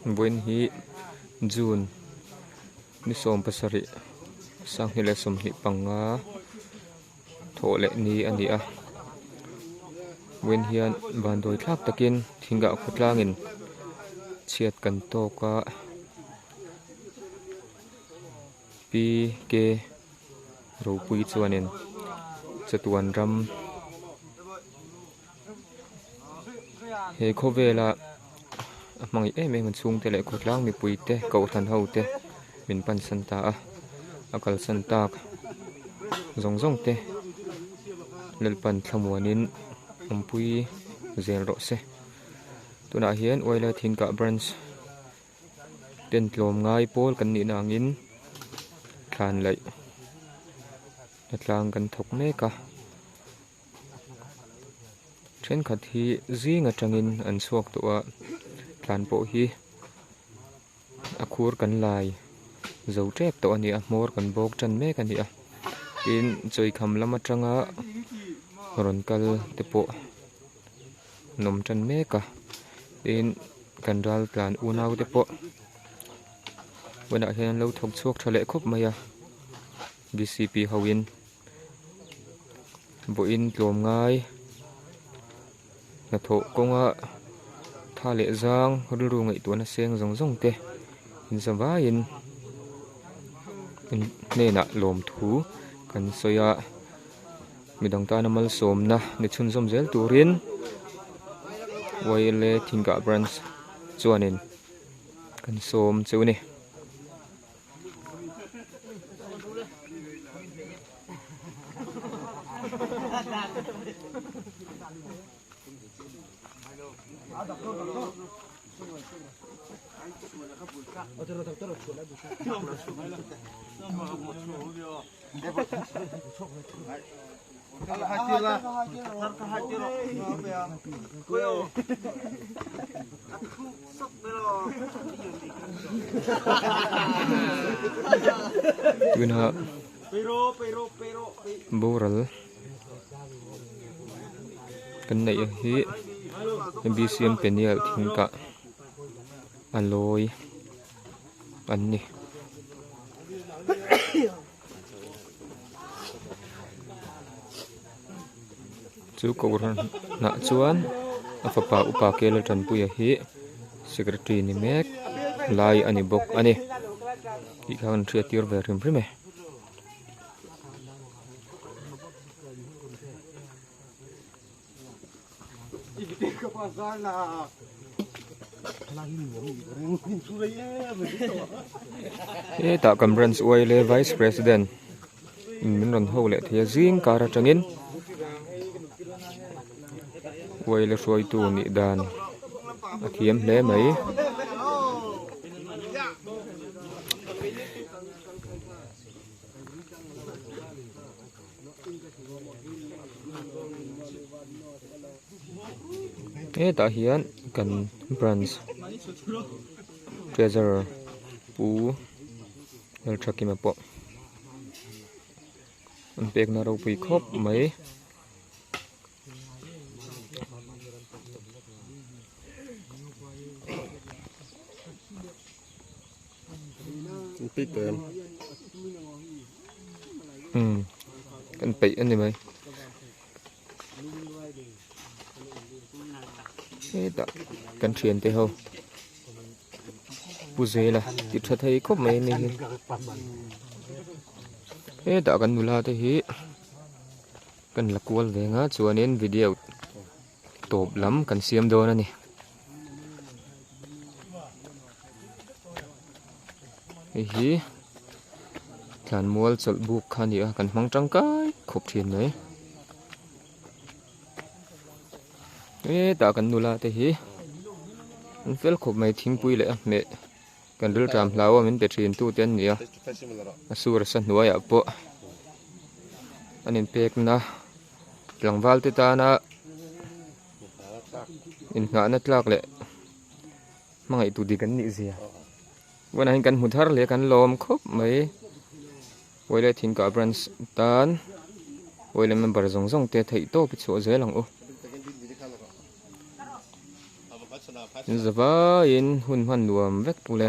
Vawiin hi June ni 17 2025 thawh leh ni a ni a vawiin hian vanduai thlak takin thingah khawtlangin chhiat kan tawk a P K ropui chuanin chatuan ram he khawvela a hmangaih em em a chhungte leh khawtlang mipui te kohhran ho te min pansan ta a a kalsan tak zawng zawng te Lalpan thlamuanin awmpui zel rawh se tunah hian Oila Thinkah branch ten tlawm ngai pawl kan nihna angin thlan laih hnatlang kan thawk mek a. Thenkhat hi zing atangin an chhuak tawh a tlan pawh hi a khur kan lai zo tep tawh a ni a hmawr kan bawk tan mek a ni a tin chawikham lam atanga rawn kal te pawh an awm tan mek a tin kan ral tlan unau te pawh hunah hian an lo thawk chhuak tha leh khawp mai a B C P ho in. Vawiin tlawmngai hnathawh kawnga tha leh zang rilru ngaihtuahna seng zawng zawng te inzavaiin hnenah lawmthu kan sawi a midang tana malsawmna ni chhunzawm zel turin Y L A Thingkah branch chuanin kan sawm cheu a ni. Tuna boral kan neih hi B_C_M peniel thing kah a lawi an ni. Chu kohhran hnah chuan a fapa upa Kela Tanpuia hi secretary ni mek lai a ni bawk a ni tih kha kan hriat tir ve hrim hrim e. Hetah kan branch uaile vice president in min rawn ho leh thei a zing kar atangin uaile hruaitu nih dan a thiam hle mai. Hetah hian kan branch treasurer pu Lalthakima pawh an pekna ropui khawp mai. Umm kan peih a ni mai hetah kan thian te ho pu zela ti tha thei khawp mai a ni hi hetah kan nula te hi kan la kual ve ang a chuanin video tawp lam kan siam dawn a ni. Hei hi thlanmual chawlh buk kha a ni a kan hmang tangkai khawp thin mai hetah kan nula te hi an fel khawp mai thingpui leh a hmeh kan rilṭam hlau a min pe thin tu te an ni a a sur a sa hnuaiah pawh an inpekna tlangval te tana inngahna tlak leh hmangaih tu dik an nih zia vawiinah hian kan hmu thar leh kan lawm khawp mai Vawileh Thingkah branch tan Vawileh member zawng zawng te theih tawp i chhuah zel ang u. In zavaiin hun hman nuam vek ule.